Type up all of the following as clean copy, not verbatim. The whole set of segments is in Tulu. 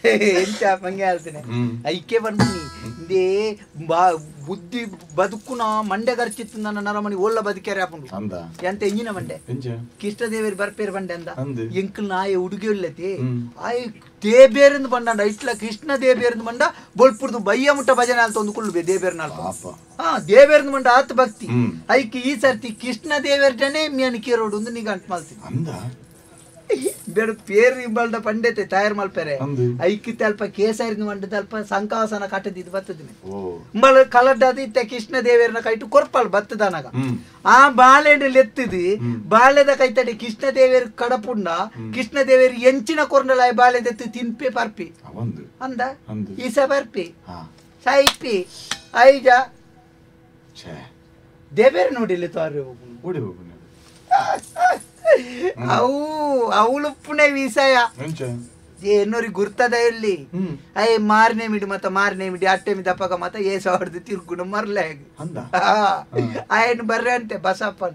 ಎಂತ ಮಂಗೆ ಹೇಳ್ತೇನೆ ಐಕೆ ಬಂದಿನಿ ಇಂದೇ ಬುದ್ಧಿ ಬದುಕುನ ಮಂಡೆ ಖರ್ಚಿತ್ತು ನನ್ನ ನರಮಣಿ ಓಲ್ಲ ಬದುಕ್ಯಾರ ಹಾಕೊಂಡು ಎಂತ ಎಂಜಿನ ಮಂಡೆ ಕೃಷ್ಣದೇವರು ಬರ್ಪೇರ್ ಬಂಡೆ ಅಂದ ಎಂಕಲ್ ನಾಯ ಉಡುಗೆ ಇಲ್ಲತಿ ಆಯ್ ದೇಬೇರಿಂದ ಬಂಡ ಇಟ್ಲ ಕೃಷ್ಣ ದೇಬೇರಿಂದ ಬಂಡ ಬೊಲ್ಪುರ್ದು ಬಯ್ಯ ಮುಟ್ಟ ಭಜನೆ ಅಂತ ಒಂದು ಕುಳ್ಳು ದೇಬೇರ್ ನಾಲ್ಕು ಹಾ ದೇವೇರ್ನ ಮಂಡ ಆತ ಭಕ್ತಿ ಐಕಿ ಈ ಸರ್ತಿ ಕೃಷ್ಣ ದೇವೇರ್ಜನೆ ಮೇನ್ ಕೇರೋಡು ಒಂದು ನಿಗಂಟ್ ಮಾಡ್ತೀನಿ ಬೇಡ ಪೇರು ಇಂಬಲ್ದ ಪಂಡೆತೆ ತಯಾರು ಮಲ್ಪೆರೆ ಐಕಿ ತಲ್ಪ ಕೇಸರಿನ ಮಂಡ ತಲ್ಪ ಸಂಕಾಸನ ಕಟ್ಟದಿದ್ದು ಬತ್ತದಿನ ಇಂಬಲ್ ಕಲಡ್ಡದ ಇತ್ತ ಕೃಷ್ಣ ದೇವೇರ್ನ ಕೈಟು ಕೊರ್ಪಲ್ ಬತ್ತದನಗ ಆ ಬಾಳೆಂಡು ಲೆತ್ತಿದು ಬಾಳೆದ ಕೈತಡಿ ಕೃಷ್ಣ ದೇವೇರ್ ಕಡಪುಂಡ ಕೃಷ್ಣ ದೇವೇರ್ ಎಂಚಿನ ಕೊರ್ನಲಾಯ್ ಬಾಳೆದೆತ್ತು ತಿನ್ಪೆ ಪರ್ಪಿ ಅಂದ ಈಸ ಬರ್ಪಿ ಸೈಪಿ ಐಜ ದೇವೇರ್ ನೋಡಿಲ್ಲ ತಾರು ಅವು ಅವಳುಪ್ಪುನೆ ವಿಷಯ ಏನೋರಿ ಗುರ್ತದ ಎಲ್ಲಿ ಅಯ್ಯ ಮಾರನೇ ಮಿಡಿ ಮತ್ತ ಮಾರನೇ ಮಿಡಿ ಅಟ್ಟೆ ಮಿಡಿ ಅಪ್ಪಗ ಮತ್ತ ಏ ಸಾವಿರದ ತಿರ್ಗುಣ ಮರ್ಲೆ ಆಯನ್ ಬರ್ರೆ ಅಂತೆ ಬಸಪ್ಪನ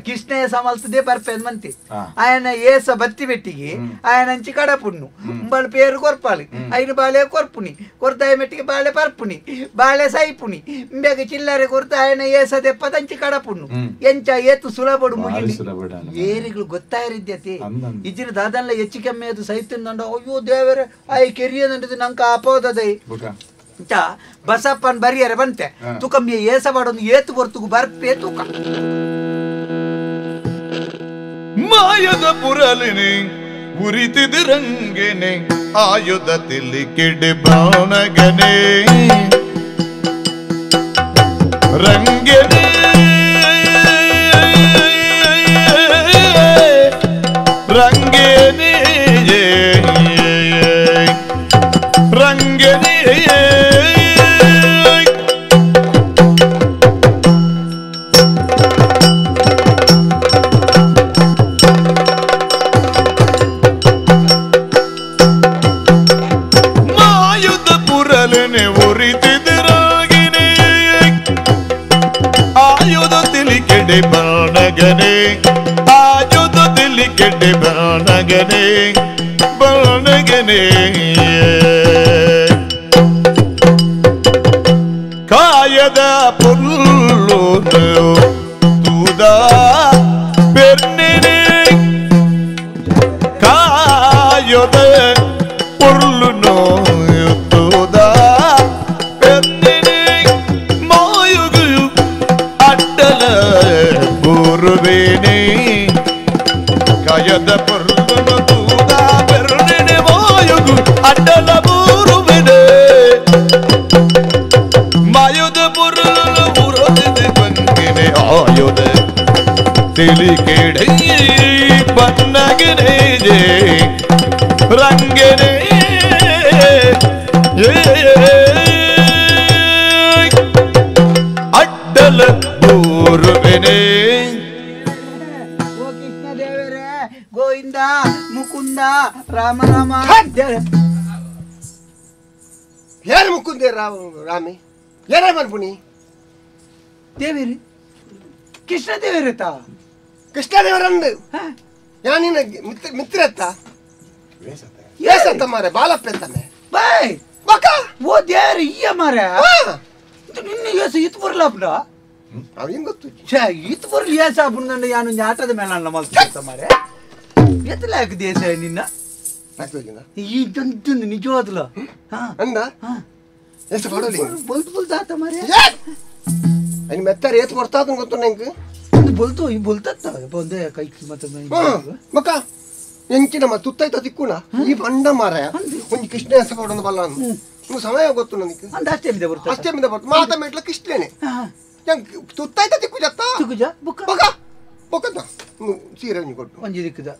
ಕೃಷ್ಣಯ್ಯ ಸಮಲ್ತದೆ ಬರ್ಪೆ ಮಂತಿ ఆయన ಏಸ ಬತ್ತಿ ಬೆಟ್ಟಿಗೆ ఆయన ಅಂಚಿ ಕಡಪುಣ್ಣು ಉಂಬಳ ಪೇರು ಕೊರ್ಪಾలి ಐನು ಬಾಳೆ ಕೊರ್ಪುನಿ ಕೊರ್ತಾಯ ಮೆಟ್ಟಿಗೆ ಬಾಳೆ ಪರ್ಪುನಿ ಬಾಳೆ ಸೈಪುನಿ ಇಂಬೆಗೆ ಚಿಲ್ಲರೆ ಕೊರ್ತ ఆయన ಏಸ ದೆಪ್ಪದಂಚಿ ಕಡಪುಣ್ಣು ಎಂಚ ಏತು ಸುಲಭಡು ಮುಗಿ ಏರಿಗಳು ಗೊತ್ತಾಯಿರಿದ್ಯತಿ ಇಜ್ಜಿನ ದಾದನ್ಲ ಹೆಚ್ಚು ಕಮ್ಮಿ ಅದು ಸೈತಿಂದಂಡ ಅಯ್ಯೋ ದೇವರೇ ಆಯ್ ಕೆರಿಯದಂಡದು ನಂಗೆ ಆಪೋದದೈ ಇಂಚ ಬಸಪ್ಪನ್ ಬರಿಯರೆ ಬಂತೆ ತುಕಂಬಿ ಏಸ ಬಾಡೊಂದು ಏತು ಬರ್ತುಗು ಬರ್ಪೆ ತುಕ ಮಾಯದ ಪುರಲಿನಿ ಉರಿತಿದಿರಂಗೆನೆ ಆಯುಧ ತಿಲಿಕಿಡಿ ಬಾಣಗನೆ ರಂಗೆನೆ ರಂಗೆನೆ ರಂಗೆನೆ ಬಾಣಗನೆ ಆಯುಧ ತಿಲಿಕೆಡೆ ಬಾಣಗನೆ ಬಾಣಗನೆ ಕಾಯದ ಪುಲ್ಲು ತೂದ ಪೆರ್ನೆನೆ ಕಾಯದ ಪುಲ್ಲು ತೂದ ಪೆರ್ನೆನೆ ಮಾಯುಗು ಅಡ್ಡಲ ಗುರುವೇನೆ ಕಾಯದ ಪೊರ್ಲುನು ತೂದ ಬೆರ್ನೆನೆ ಮಾಯುಗು ಅಡ್ಡಲ ಬೂರುವೆನೆ ಮಾಯುದ ಪೊರ್ಲುನು ಉರದಿದೆ ಬಂಗಿನೆ ಆಯುಧ ತಿಳಿಕೆಡೆ ಬನ್ನಗನೆ ರಂಗನೆ ಅಡ್ಡಲ ಬೂರುವೆನೆ ಗೋವಿಂದ ಮುಕುಂದ ರಾಮ ರಾಮ ಯಾರು ಮುಕುಂದ ರಾಮ ರಾಮಿ ಏನೇ ಮಾಡ್ಪುಣಿ ದೇವೇರಿ ಕೃಷ್ಣ ದೇವೇರತ್ತ ಕೃಷ್ಣ ದೇವರಂದು ಯಾನಿನ ಮಿತ್ರ ಮಿತ್ರತ್ತ ಏಸತ್ತ ಮಾರೆ ಬಾಲಪ್ಪ ಎಂತಮೆ ಬಾಯ್ ಬಕ ಓ ದೇವರಿ ಈಯ ಮಾರೆ ನಿನ್ನ ಏಸ ಇತ್ತು ಬರ್ಲಾಪ್ನ ಅವ್ ಹೆಂಗ್ ಗೊತ್ತು ಛೇ ಇತ್ತು ಬರ್ಲಿ ಏಸ ಬುಂದಂಡ ಯಾನು ಆಟದ ಮೇಲೆ ಅಲ್ಲ ಮಲ್ತ ಮಾರೆ ಎತ್ತಲಾಕ ದೇಶ ನಿನ್ನ ಈ ಜಂತು ನಿಜವಾದ್ಲ ಅಂದ ಎಷ್ಟು ಕೊಡಲಿ ಬಲ್ತು ಬಲ್ತು ಆತ ಮಾರೆ ಅಯ್ಯ ಮೆತ್ತರ ಏತ್ ಕೊಡ್ತಾದ ಗೊತ್ತು ನಂಗೆ ಬಲ್ತು ಈ ಬಲ್ತತ್ತ ಬಂದೆ ಕೈ ಮತ್ತೆ ಮಕ್ಕ ಎಂಚಿನ ಮ ತುತ್ತಾಯ್ತ ತಿಕ್ಕುಣ ಈ ಬಂಡ ಮಾರಾಯ ಒಂಜಿ ಕೃಷ್ಣ ಹೆಸ ಕೊಡೊಂದು ಬಲ್ಲ ನೀವು ಸಮಯ ಗೊತ್ತು ನನಗೆ ಅಂದ ಅಷ್ಟೇ ಮಿದ ಬರ್ತದೆ ಅಷ್ಟೇ ಮಿದ ಬರ್ತದೆ ಮಾತ ಮೆಟ್ಲ ಕೃಷ್ಣನೇ ತುತ್ತಾಯ್ತ ತಿಕ್ಕುಜತ್ತ ತಿಕ್ಕುಜ ಬುಕ್ಕ ಬೊಕ್ಕ ಬೊಕ್ಕದ ಸೀರೆ ಒಂಜಿ ಕೊಟ್ಟು ಒಂಜಿ ದಿಕ್ಕುದ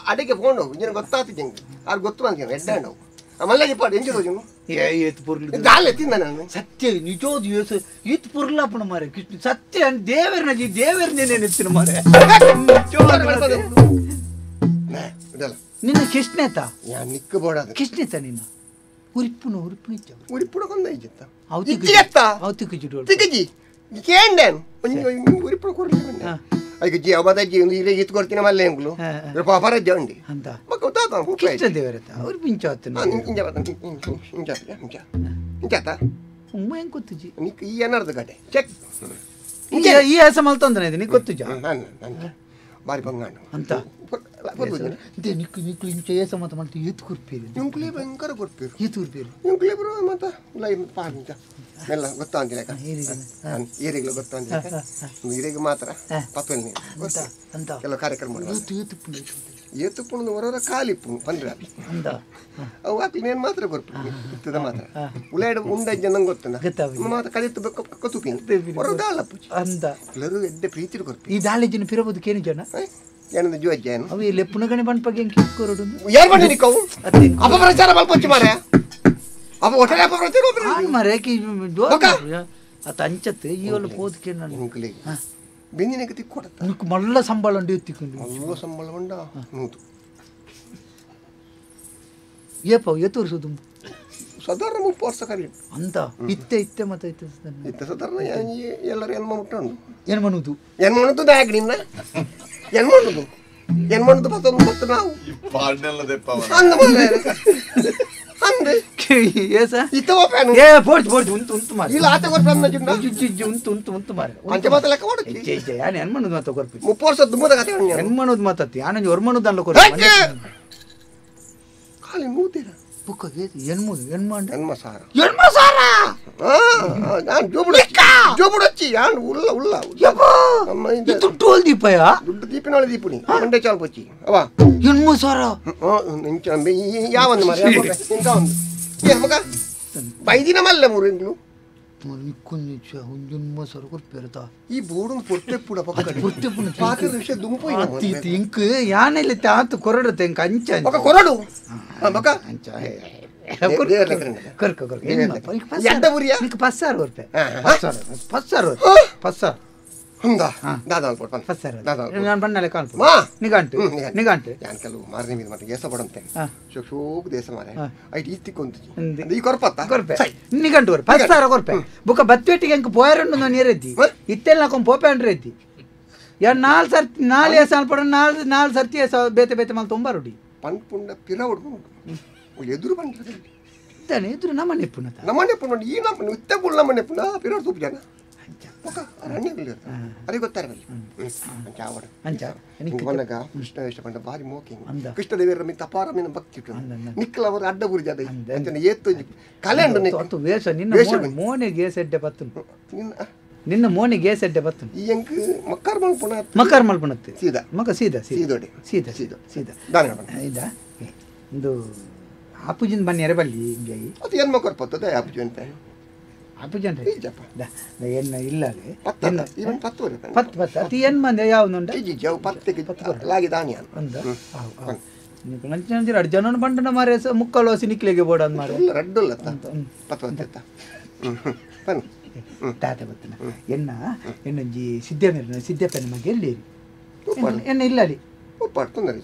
ಅಡಿಗೆ ಫೋನ್ ನಿನಗೆ ಗೊತ್ತಾಗ್ತಿದ್ದೆ ಆರು ಗೊತ್ತು ಬಂದ ಎಡ್ಡ ಮಲ್ಲಗೆ ಪಾಡು ಎಂಚ ತೋಜುನು ಏ ಏತ್ ಪೊರ್ಲು ದಾಲೆ ತಿಂದ ನಾನು ಸತ್ಯ ನಿಜೋದು ಯೋಸ ಈತ್ ಪೊರ್ಲಾಪುಣ ಮಾರೆ ಕೃಷ್ಣ ಸತ್ಯ ದೇವರನ ಜಿ ದೇವರನೇ ನೆತ್ತಿನ ಮಾರೆ ನಿನ್ನ ಕೃಷ್ಣೇತ ಯಾ ನಿಕ್ಕ ಬೋಡಾದ ಕೃಷ್ಣೇತ ನಿನ್ನ ಉರಿಪ್ಪುನ ಉರಿಪ್ಪುನ ಇಚ್ಚ ಉರಿಪ್ಪುನ ಕೊಂದ ಇಜ್ಜತ್ತ ಇಜ್ಜತ್ತ ಅವತಿಗೆ ಜಿಡೋಳು ತಿಕಜಿ ಕೇಂಡೇನು ಒಂಜಿ ಉರಿಪ್ಪುನ ಕೊರ್ಲಿ ಬಂದೆ ಐಕ ಜಿ ಅವದ ಜಿ ಒಂದು ಇರೆ ಇತ್ತು ಕೊಡ್ತೀನಿ ಮಲ್ಲೆ ಎಂಗುಲು ಪಾಪರ ಜಂಡಿ ಅಂತ ಮಕ್ಕ ತಾತ ಕೃಷ್ಣ ದೇವರತ ಅವ್ರು ಪಿಂಚಾತನ ಇಂಚ ಇಂಚ ಇಂಚ ಇಂಚಾತ ಉಮ್ಮ ಹೆಂಗ್ ಗೊತ್ತುಜಿ ನಿಕ್ ಈ ಏನಾರ್ದು ಗಡ್ಡೆ ಚೆಕ್ ಈ ಆಸ ಮಲ್ತಂದನೆ ಇದು ನಿಕ್ ಗೊತ್ತುಜ ಬಾರಿ ಬಂಗಾಂಡು ಅಂತ ನಿಕ್ಕು ನಿಕ್ಕು ಇಂಚ ಏಸ ಮತ ಮಲ್ತು ಏತು ಕೊರ್ಪೇರು ಇಂಕ್ಲೇ ಭಯಂಕರ ಕೊರ್ಪೇರು ಏತು ಕೊರ್ಪೇರು ಇಂಕ್ಲೇ ಬರೋ ಮತ ಲೈ ಪಾಂಚ ಮೆಲ್ಲ ಗೊತ್ತಾಂತಿಲ್ಲ ಏರಿಗ್ಲ ಗೊತ್ತಾಂತಿಲ್ಲ ಇರೆಗೆ ಮಾತ್ರ ಪತ್ತೊಲ್ನಿ ಅಂತ ಕೆಲವು ಕಾರ್ಯಕ್ರಮ ಏತು ಏತು ಏತು ಪುಣದು ಹೊರವರ ಖಾಲಿ ಪುಣ್ ಪಂದ್ರ ಅಂತ ಅವು ಆಕ್ಲಿ ಏನು ಮಾತ್ರ ಕೊರ್ಪು ಇತ್ತದ ಮಾತ್ರ ಉಳ್ಳಾಡ ಉಂಡಜ್ಜ ನಂಗೆ ಗೊತ್ತಲ್ಲ ಮಾತ್ರ ಕಲಿತು ಕೊತ್ತುಪಿ ಹೊರ ದಾಳಪ್ಪು ಅಂತ ಎಲ್ಲರೂ ಎದ್ದೆ ಪ್ರೀತಿ ಕೊರ್ಪಿ ಈ ದಾಳಿಜಿನ ಪಿರಬಹುದು ಕೇನು ಜನ ಏನಂದ್ರೆ ಜೋಜ್ಜ ಏನು ಅವು ಇಲ್ಲಿ ಪುನಗಣೆ ಬಂಡ್ಪಗೆ ಹೆಂಗೆ ಕಿಕ್ಕೊರಡು ಯಾರು ಬಂಡಿ ನಿಕ್ಕವು ಅಪಪ್ರಚಾರ ಮಲ್ಪೊಚ್ಚು ಮಾರ್ರೆ ಅಪ್ಪ ಒಟ್ಟಾರೆ ಅಪಪ್ರಚಾರ ಮಾರ್ರೆ ಕಿ ಅತ್ತ ಅಂಚತ್ತು ಈ ಒಲ್ಲ ಪೋದಕ್ಕೆ ನಾನು ಬೆಂದಿನಕ್ಕೆ ತಿಕ್ಕೊಡತ್ತ ನಿಕ್ಕು ಮಲ್ಲ ಸಂಬಳ ಉಂಡು ಎತ್ತಿಕೊಂಡು ಮಲ್ಲ ಸಂಬಳ ಉಂಡ ನೂತು ಏಪ ಎತ್ತೋರ್ಸೋದು ಸಾಧಾರಣ 30 ವರ್ಷ ಕರಿ ಅಂತ ಇತ್ತೆ ಇತ್ತೆ ಮತ್ತೆ ಇತ್ತೆ ಇತ್ತೆ ಸಾಧಾರಣ ಎಲ್ಲರೂ ಎನ್ಮ ಮುಟ್ಟುಂಡು ಎನ್ಮನುದು ಎನ್ಮನುದು ದಾಗ್ ನಿನ್ನ ಎನ್ಮನುದು ಎನ್ಮನುದು ಪತ್ತೊಂದು ಪತ್ತು ನಾವು ಅಂದ ಮಾರ್ರೆ ಅಂದೆ ಏಸ ಇತ್ತವ ಪ್ಯಾನು ಏ ಪೋರ್ಚ್ ಪೋರ್ಚ್ ಉಂತು ಉಂತು ಮಾರ್ರೆ ಇಲ್ಲ ಆತ ಕೊರ್ಪೆ ಅಂದ ಜಿಂದ ಜಿ ಉಂತು ಉಂತು ಉಂತು ಮಾರ್ರೆ ಅಂಚೆ ಮಾತ ಲೆಕ್ಕ ಮಾಡೋಕೆ ಇಜ್ಜೆ ಇಜ್ಜೆ ಯಾನು ಎನ್ಮನುದು ಮಾತ ಕೊರ್ಪೆ 30 ವರ್ಷ ದುಮ್ಮದ ಕತೆ ಉಂಡು ಎನ್ಮನುದು ಮಾತತ್ತಿ ಯಾನಂಜಿ ಒರ್ಮನುದು ಅಲ್ಲ ಕೊರ್ಪೆ ಖಾಲಿ ನೂತೀರ ಬುಕ್ಕ ಎನ್ಮುದು ಎನ್ಮಾಂಡ ಎನ್ಮ ಸಾರ ಎನ್ಮ ಸಾರ ನಾನು ಜೋಬುಡ ಜೋಬುಡಚ್ಚಿ ಯಾನ್ ಉಲ್ಲ ಉಲ್ಲ ನಮ್ಮ ದುಡ್ಡು ದೀಪಯ ದುಡ್ಡು ದೀಪಿನೊಳ ದೀಪುನಿ ಮಂಡೆ ಚಾಲ್ ಪೊಚ್ಚಿ ಅವ ಎನ್ಮ ಸಾರ ಇಂಚ ಯಾವೊಂದು ಮಾರ್ರೆ ಇಂತ ಒಂದು ಏ ಮಗ ಬೈದಿನ ಮಲ್ಲ ಮೂರು ಇಂಗ್ಲು ಈ ಬೋರ್ಡ್ ಪೊಟ್ಟೆ ಪುಡ ಪಕ್ಕ ಪೊಟ್ಟೆ ಪುಡ ಪಾತ್ರ ವಿಷಯ ದುಂಪು ಇಂಕ್ ಯಾನೆಲ್ಲ ತಾತು ಕೊರಡುತ್ತೆ ಇಂಕ್ ಅಂಚ ಮಗ ಕೊರಡು ಮಗ ಅಂಚ ಕೊರ್ಕ ಕೊರ್ಕ ಎಡ್ಡ ಬುರಿಯ ನಿಕ್ ಪಸ್ಸಾರು ಕೊರ್ಪೆ ಪಸ್ಸಾರು ಪಸ್ಸಾರು ಪಸ್ಸಾರು ಹಂಗ ದಾದಾ ಅಲ್ಪೋಟ್ ಪನ್ ಪಸ್ಸಾರು ದಾದಾ ನಾನು ಬಣ್ಣಲೆ ಕಾಣ್ಪು ಮಾ ನಿಗಂಟು ನಿಗಂಟು ಯಾನ್ ಕೆಲವು ಮಾರನೆ ಮೀದ ಮತ್ತೆ ಏಸ ಪಡಂತೆ ಶೋಕ್ ಶೋಕ್ ದೇಶ ಮಾರೆ ಐಟ್ ಈತಿಕೊಂತು ಈ ಕೊರ್ಪತ್ತ ಕೊರ್ಪೆ ನಿಗಂಟು ಕೊರ್ಪೆ ಪಸ್ಸಾರ ಕೊರ್ಪೆ ಬುಕ್ಕ ಬತ್ವೆಟ್ಟಿಗೆ ಅಂಕ ಪೋಯರಂಡು ನಾನು ನೀರೆದ್ದಿ ಇತ್ತೆಲ್ಲ ನಾಕೊಂದು ಪೋಪೆ ಅಂಡ್ರೆದ್ದಿ ಯಾನ್ ನಾಲ್ ಸರ್ತಿ ನಾಲ್ ಏಸ ಅಲ್ಪಡ ನಾಲ್ ನಾಲ್ ಸರ್ತಿ ಏಸ ಬೇತೆ ಬೇತೆ ಮಲ್ ತುಂಬ ರೂಢಿ ಪನ್ಪುಂಡ ಪಿರ ಉಡ್ಕೊಂಡು ಎದುರು ಬಂದ್ರೆ ಇದ್ದಾನೆ ಎದುರು ನಮ್ಮ ನೆಪ್ಪುನ ನಮ್ಮ ನೆಪ್ಪುನ ಈ ನಮ್ಮ ಇತ್ತೆ ಬುಳ್ಳ ನಮ್ಮ ನೆಪ್ಪುನ ಪಿರ ತೂಪು ಜನ ಅರೆ ಗೊತ್ತಾರಲ್ಲ ಅಂಚ ಬಂದಾಗ ಕೃಷ್ಣ ವೇಷ ಪಂಡ ಬಾರಿ ಮೋಕೆ ಕೃಷ್ಣ ದೇವರ ಮಿತ್ತ ಅಪಾರ ಮೀನ ಭಕ್ತಿ ಇಟ್ಟು ನಿಕ್ಕಲ ಅವರು ಅಡ್ಡ ಗುರಿ ಜಾದ ಅಂಚನೆ ಏತ್ತು ಕಲೆ ಉಂಡು ವೇಷ ನಿನ್ನ ಮೋನೆಗೆ ಏಸೆಡ್ಡೆ ಬತ್ತು ನಿನ್ನ ಮೋನೆಗೆ ಏಸೆಡ್ಡೆ ಬತ್ತು ಈ ಅಂಕ್ ಮಕ್ಕರ್ ಮಲ್ಪುಣ ಮಕ್ಕರ್ ಮಲ್ಪುಣತ್ತೆ ಸೀದಾ ಮಕ ಸೀದಾ ಸೀದೋಡೆ ಸೀದಾ ಸೀದಾ ಸೀದಾ ಇದಾ ಒಂದು ಆಪುಜಿನ ಬನ್ನಿ ಎರೆ ಬಲ್ಲಿ ಹಿಂಗೆ ಅದು ಏನು ಮಕ್ಕರ್ ಪತ್ತದ ಆಪುಜಿ ಅಂತ ಆಪುಜಿ ಅಂದ್ರೆ ಎನ್ನ ಇಲ್ಲ ಅಲ್ಲಿ ಪತ್ತು ಪತ್ತು ಪತ್ತು ಅತಿ ಏನು ಮಂದಿ ಯಾವ್ದು ಅಂದ ಎರಡು ಜನ ಬಂಡನ ಮಾರೆ ಮುಕ್ಕಲು ಹಸಿ ನಿಕ್ಲಿಗೆ ಬೋಡ ಅಂದ್ ಮಾರೆ ರಡ್ಡುಲ್ಲ ಪತ್ತು ತಾತ ಬತ್ತನ ಎನ್ನ ಎನ್ನೊಂಜಿ ಸಿದ್ಧ ಮೇರೆ ಸಿದ್ದಪ್ಪನ ಮಗೆ ಎಲ್ಲಿ ಎನ್ನ ಇಲ್ಲ ಅಲ್ಲಿ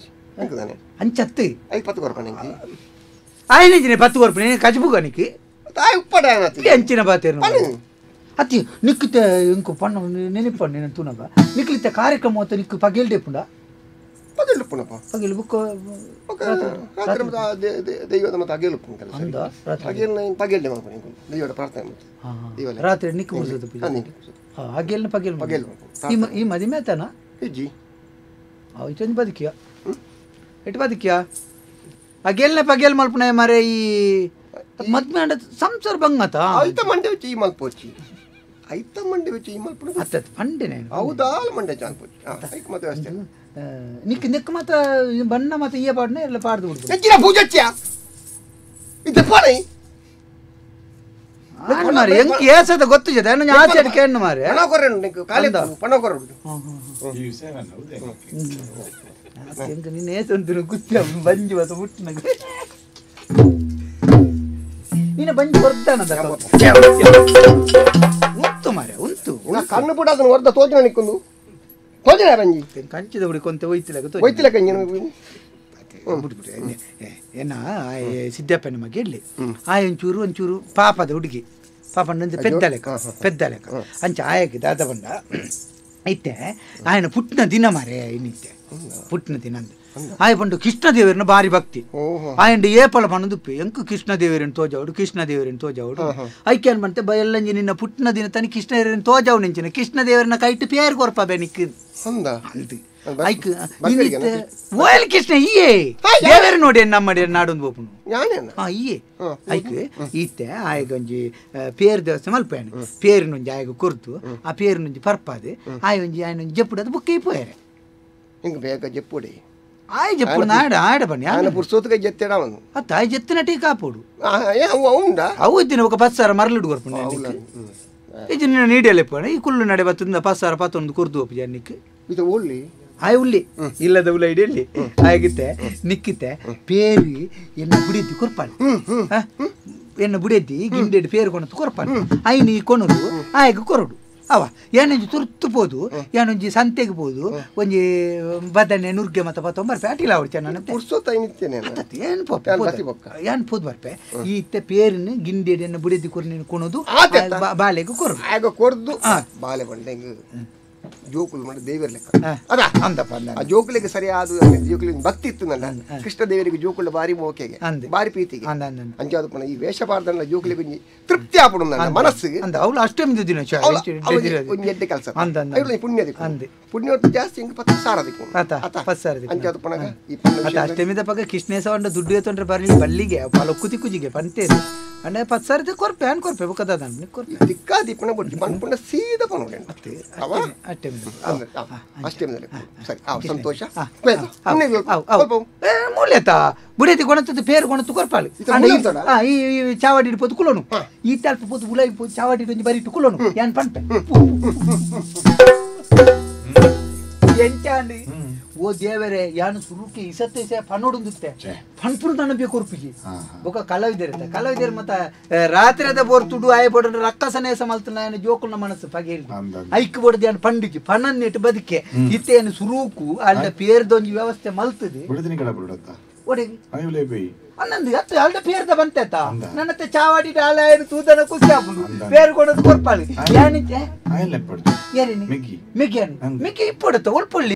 ಅಂಚತ್ತು ಆಯ್ನಿಂಚಿನ 10 ಕೊರ್ಪಣೆ ಕಜ್ಬುಗನಿಕ್ ಅಂಚಿನ ಬಾತೇರು ಅತಿ ನಿಕ್ಕುತ್ತೆ ಇಂಕು ಪಣ್ಣ ನೆನಪಣ್ಣ ನೆನ ತೂನಗ ನಿಕ್ಲಿತ್ತೆ ಕಾರ್ಯಕ್ರಮ ಹೊತ್ತು ನಿಕ್ಕು ಪಗೆಲ್ ಡೇಪುಂಡ ಪಗೆಲ್ ಪುನಪ್ಪ ಪಗೆಲ್ ಬುಕ್ ರಾತ್ರಿ ದೈವದ ಮತ್ತೆ ಅಗೇಲು ಅಂದ ಅಗೇಲ್ ಪಗೆಲ್ ಮಲ್ಪುನಿ ದೈವದ ಪ್ರಾರ್ಥನೆ ಮತ್ತೆ ರಾತ್ರಿ ನಿಕ್ಕು ಮುಗಿಸೋದು ಅಗೇಲ್ನ ಪಗೆಲ್ ಪಗೆಲ್ ಈ ಮದಿಮೆ ಆತನ ಇಜ್ಜಿ ಇಷ್ಟೊಂದು ಬದುಕಿಯ ಎಟ್ಟು ಬದುಕಿಯ ಅಗೇಲ್ನ ಪಗೆಲ್ ಮಲ್ಪುನ ಮಾರೆ ಈ ಮದ್ಮೆ ಅಂಡ ಸಂಸಾರ ಬಂಗತ ಐತ ಮಂಡೆ ವಚ್ಚಿ ಈ ಮಲ್ಪೋಚಿ ಐತ ಮಂಡೆ ವಚ್ಚಿ ಈ ಮಲ್ಪುನ ಅತ್ತ ಪಂಡೆನೆ ಹೌದಾ ಮಂಡೆ ಚಾಲ್ಪೋಚಿ ಐಕ್ ಮತ್ತೆ ಅಷ್ಟೇ ನಿಕ್ ನಿಕ್ ಮಾತ ಬಣ್ಣ ಮಾತ ಈ ಪಾಡ್ನ ಎಲ್ಲ ಪಾಡ್ದು ಬಿಡ್ತು ನೆಚ್ಚಿನ ಪೂಜಚ್ಚಿಯ ಇದು ಪಾಣಿ ಮಾರೆ ಎಂಕ್ ಏಸದ ಗೊತ್ತು ಜೊತೆ ನಾನು ಆಚೆ ಕೇಳು ಮಾರೆ ಪಣ ಕೊರೆನು ನಿಕ್ ಕಾಲಿ ಪಣ ಕೊರಡು ಈ ವಿಷಯ ನಾನು ಹೌದೇ ಎಂಕ್ ನಿನ್ನ ಏಸ ಉಂಟು ಗುತ್ತಿ ಬಂಜಿ ಬಸ ಮುಟ್ಟಿನ. ನಿನ್ನ ಬಂಜಿ ವರ್ಧನ ಉಂತು ಮಾರೆ ಉಂತು ಕಣ್ಣು ಪುಡ ಅದನ್ನು ವರ್ಧ ತೋಜನ ನಿಕ್ಕೊಂದು ತೋಜನ ಬಂಜಿ ಕಂಚಿದ ಹುಡಿ ಕೊಂತೆ ಒಯ್ತಿಲ್ಲ ಒಯ್ತಿಲ್ಲ ಕಂಜಿ ಬಿಟ್ಬಿಟ್ಟು ಏನ ಸಿದ್ದಪ್ಪನ ಮಗ ಇಡ್ಲಿ ಆ ಒಂಚೂರು ಒಂಚೂರು ಪಾಪದ ಹುಡುಗಿ ಪಾಪ ನಂದು ಪೆದ್ದಲೆಕ್ಕ ಪೆದ್ದಲೆಕ್ಕ ಅಂಚ ಆಯಕ್ಕೆ ದಾದ ಬಂಡ ಐತೆ ಆಯನ ಪುಟ್ಟನ ದಿನ ಮಾರೆ ಇನ್ನಿತ್ತೆ ಪುಟ್ಟನ ದಿನ ಅಂದ ಆಯ ಪಂಡು ಕೃಷ್ಣದೇವರನ್ನ ಭಾರಿ ಭಕ್ತಿ ಆಯಂಡು ಏಪಲ ಪಣದುಪ್ಪು ಎಂಕು ಕೃಷ್ಣದೇವರನ್ನು ತೋಜಾವಡು ಕೃಷ್ಣದೇವರನ್ನು ತೋಜಾವಡು ಐಕ್ಯನ್ ಬಂತೆ ಬಯಲ್ಲಂಜಿ ನಿನ್ನ ಪುಟ್ಟನ ದಿನ ತನಿ ಕೃಷ್ಣದೇವರನ್ನು ತೋಜಾವು ನಿಂಚಿನ ಕೃಷ್ಣದೇವರನ್ನ ಕೈಟು ಪೇರು ಕೊರ್ಪ ಬೆನಿಕ್ ಅಂದ ಐಕ್ ಓಯಲ್ ಕೃಷ್ಣ ಈಯೇ ದೇವರು ನೋಡಿ ನಮ್ಮ ನಾಡೊಂದು ಬೋಪುನು ಹಾ ಈಯೇ ಐಕ್ ಈತೆ ಆಯಗೊಂಜಿ ಪೇರು ದೇವಸ್ಥಾನ ಮಲ್ಪೇನು ಪೇರಿನೊಂಜಿ ಆಯಗ ಕೊರ್ದು ಆ ಪೇರಿನೊಂಜಿ ಪರ್ಪಾದೆ ಆಯೊಂಜಿ ಆಯನೊಂಜಿ ಜಪ್ಪುಡದು ಬುಕ್ಕ ಪೋಯರೆ ಹಿಂಗೆ ಬೇಗ ಜಪ್ಪುಡಿ ಆಯ್ ಜಪ್ಪುಡು ನಾಡ ಆಡ ಬನ್ನಿ ಆಯನ ಪುರ್ಸೋತ್ಗೆ ಜೆತ್ತೇಡ ಅವನು ಅತ್ತ ಆಯ್ ಜೆತ್ತಿನ ಟೀ ಕಾಪೋಡು ಅವು ಉಂಡ ಅವು ಇದ್ದಿನ ఒక ಪಸ್ಸಾರ ಮರಳುಡು ಕೊರ್ಪುಂಡು ಇದು ನಿನ್ನ ನೀಡಿಯಲ್ಲ ಈ ಕುಲ್ಲು ನಡೆ ಬತ್ತದ ಪಸ್ಸಾರ ಪತ್ತೊಂದು ಕುರ್ದು ಒಪ್ಪು ಜನ್ನಿಕ್ ಇದು ಒಳ್ಳಿ ಆಯ್ ಉಳ್ಳಿ ಇಲ್ಲದ ಉಲ್ಲ ಇಡಲಿ ಆಯಗಿತ್ತೆ ನಿಕ್ಕಿತ್ತೆ ಪೇರಿ ಎನ್ನ ಬುಡಿದ್ದಿ ಕೊರ್ಪಾಳು ಎನ್ನ ಬುಡಿದ್ದಿ ಗಿಂಡೆಡ್ ಪೇರು ಕೊಣತು ಕೊರ್ಪಾಳು ಐನಿ ಕೊನದು ಆಯಗ ಕೊರಡು ಅವ ಏನೊಂಜಿ ತುರ್ತು ಪೋದು ಏನೊಂಜಿ ಸಂತೆಗೆ ಪೋದು ಒಂಜಿ ಬದನೆ ನುರ್ಗೆ ಮತ್ತ ಪತ್ತೊಂಬರ್ಪೆ ಅಟಿಲ ಅವ್ರು ಚೆನ್ನ ಪುರ್ಸೋತ ಏನಿತ್ತೇನೆ ಏನು ಪೋಪೆ ಏನು ಪೋದು ಬರ್ಪೆ ಈ ಇತ್ತೆ ಪೇರಿನ ಗಿಂಡೆಡ್ ಬುಡಿದ್ದಿ ಕೊರ್ನಿನ ಕೊನದು ಬಾಲೆಗೆ ಕೊರಡು ಆಗ ಕೊರ್ದು ಬಾಲೆ ಬಂಡೆ ಜೋಕುಲು ಮಾಡಿ ದೇವರ ಲೆಕ್ಕ ಅದ ಅಂದಪ್ಪ ಆ ಜೋಕುಲಿಗೆ ಸರಿಯಾದ ಜೋಕುಲಿಗೆ ಭಕ್ತಿ ಇತ್ತು ನನ್ನ ಕೃಷ್ಣ ದೇವರಿಗೆ ಜೋಕುಲ ಬಾರಿ ಮೋಕೆಗೆ ಬಾರಿ ಪ್ರೀತಿಗೆ ಅಂಚಾದ ಪುನಃ ಈ ವೇಷ ಪಾರ್ದಲ್ಲ ಜೋಕುಲಿಗೆ ಒಂಜಿ ತೃಪ್ತಿ ಆಪುಡು ನನ್ನ ಮನಸ್ಸಿಗೆ ಅಂದ ಅವಳು ಅಷ್ಟೇ ದಿನ ಒಂಜಿ ಎಡ್ಡೆ ಕೆಲಸ ಪುಣ್ಯ ಪುಣ್ಯ ಜಾಸ್ತಿ ಹಿಂಗೆ ಪತ್ತು ಸಾರ ದಿಕ್ಕು ಅಂಚಾದ ಪುನಃ ಈ ಅಷ್ಟಮಿದ ಪಕ್ಕ ಕೃಷ್ಣೇಶವಂಡ ದುಡ್ಡು ಎತ್ತೊಂಡ್ರೆ ಬರಲಿ ಬಲ್ಲಿಗೆ ಪಲಕ್ಕು ತಿಕ್ಕುಜಿಗೆ ಪಂತೆ ಅಂದ್ರೆ ಪತ್ತು ಸಾವಿರದ ಕೊರ್ಪೆ ಅನ್ ಕೊರ್ಪೆ ಬುಕ್ಕದ ಕೊರ್ಪೆ ದಿಕ್ಕಾ ದೀಪನ ಬುಡ್ಡಿ ಪನ್ಪುಂಡ ಸೀದಾ ಪನ್ನುಡೆ ಅಷ್ಟೇ ಅಷ್ಟೇ ಸರಿ ಸಂತೋಷ ಮೂಲ್ಯತ ಬುಡೇತಿ ಕೊಣತದ್ದು ಪೇರು ಕೊಣತು ಕೊರ್ಪಾಲು ಈ ಚಾವಾಡಿ ಪೋದು ಕುಲೋನು ಈ ತಲ್ಪ ಪೋದು ಉಲಾಯಿ ಪೋದು ಚಾವಾಡಿ ಒಂಜಿ ಬರಿಟ್ಟು ಕುಲೋನು ಯಾನ್ ಪನ್ಪೆ ಎಂಚಾಂಡಿ ಓ ದೇವರೇ ಯಾನು ಸುರುಕೆ ಇಸತ್ತೆ ಇಸೆ ಪನ್ನೋಡುಂದುತ್ತೆ ಪನ್ಪುರು ತನ್ನ ಬೇಕು ಕೊರ್ಪಿಜಿ ಬೊಕ ಕಲಾವಿದರ ಕಲಾವಿದರ ಮತ್ತ ರಾತ್ರಿದ ಬೋರ್ ತುಡು ಆಯ ಬೋಡ ರಕ್ಕಸನೇ ಸಮಲ್ತನ ಜೋಕುಲ್ನ ಮನಸ್ಸು ಪಗೆ ಐಕ್ ಬೋಡದ ಯಾನು ಪಂಡಿಜಿ ಪನ್ನನ್ನೆಟ್ಟು ಬದುಕೆ ಇತ್ತೇನು ಸುರುಕು ಅಲ್ಲ ಪೇರ್ದೊಂಜಿ ವ್ಯವಸ್ಥೆ ಮಲ್ತದೆ ಅನ್ನಂದು ಅತ್ತ ಅಲ್ದ ಪೇರ್ದ ಬಂತೇತ ನನ್ನತ್ತೆ ಚಾವಾಡಿ ಆಲ ತೂದನ ಖುಷಿ ಆಪುಂಡು ಪೇರು ಕೊಡೋದು ಕೊರ್ಪಾಳು ಯಾನಿತ್ತೆ ಮಿಕ್ಕಿ ಮಿಕ್ಕಿ ಇಪ್ಪೊಡುತ್ತ ಒಲ್ಪೊಳ್ಳಿ.